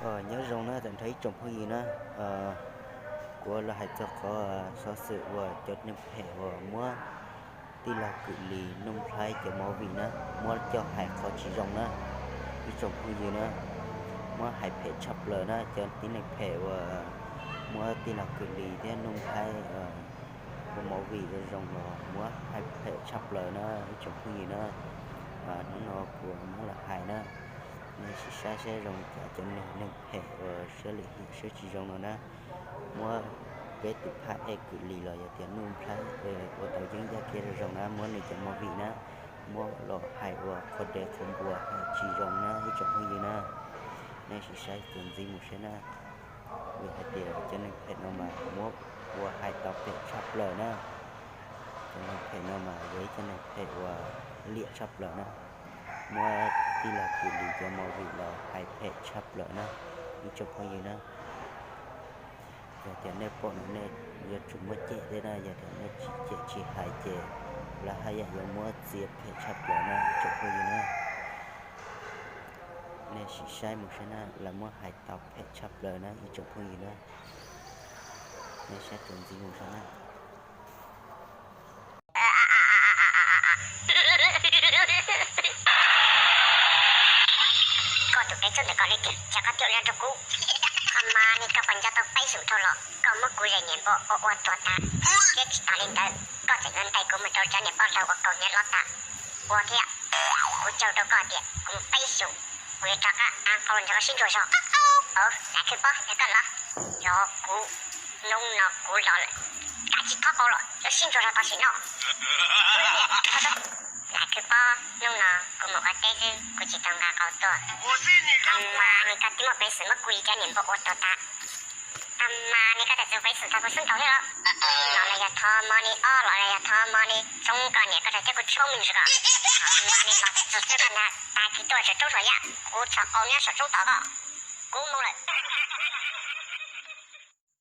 Nyob zoo na tag nrho ib tsoom phooj ywg na, kuv los hais txog qhov xov xwm uas cov neeg phem uas muab tij laug Kwm Lis Nuj Nplhaib cov movie na, muab coj hais qhov tsis zoo na ib tsoom phooj ywg na, muab hais phem tshaj plaws na, cov tib neeg phem uas muab tij laug Kwm Lis thiab Nuj Nplhaib ua movie zoo zoo los muab hais phem tshaj plaws na ib tsoom phooj ywg na. Hnub no kuv muab los hais na, nej sim saib saib zoo cas cov neeg phem uas siab lim hiam siab tsis zoo no na, muab peb tus phab ej Kwm Lis los yog tias Nuj Nplhaib ua tau yeeb yaj kiab zoo zoo na, muab nws cov movie na, muab los hais ua qhuav dev qhuav npua hais tsis zoo na ib tsoom phooj ywg na. Nej sim saib txuas ntxiv mus saib na, vim hais tias cov neeg phem no mas muab ua hais tau phem tshaj plaws na. Cov neeg phem no mas yog ib cov neeg phem uas liam tshaj plaws na, muab tij laug Kwm Lis cov movie los hais phem tshaj plaws na ib tsoom phooj ywg na. Yog tias nej pom no nej yuav tsum muab cem thiab na, yog tias nej tsis cem tsis hais ces lawv haj yam yuav muab txia phem tshaj plaws na ib tsoom phooj ywg na. Nej sim saib mus saib na, lawv muab hais tau phem tshaj plaws na ib tsoom phooj ywg na. Nej saib txuas ntxiv mus saib na. Koj tus peb txuj ntawm koj li tiag, cas koj thiaj ua li rau kuv? Ho mas ni koj puas nco tau peb xyoos dhau los koj muab kuv zes niam npua ua ua tuag tas, thiab tsis tas li ntawd koj tseem yuav ntes kuv mus rau cov niam poj laug uas kaus hniav hlob tas ua thiab. Kuv caw rau koj tias kuv mus peb xyoos, kuv yuav rov qab av qau los nrog koj sib ntsuas zog. Ov, Nais Khwj Pob, yog koj los, yog kuv, hnub no kuv los lawm, kav tsij thob qau los yuav sib ntsuas zog tam sim no. Nais Khwj Pob, hnub no kuv mus ua teb xwb, kuv tsis tau nqa qau tuaj. Ho mas ni koj twb muab peev xwm muab kuv li cov niam npua ua tuag tas. Ho mas ni koj txawm txwv peev xwm tau kuv xub ntaus thiab los? Los los yog thov mov ni, ob los los yog thov mov ni, tsoob koj niam koj txawm coj kuv tsoob me ntsis ko. Ho mas ni los txog twb koj ntag, tag kis tuaj tseem roob saum yaj, kuv tso qau nyob saum roob tos koj. Kuv mus lawm.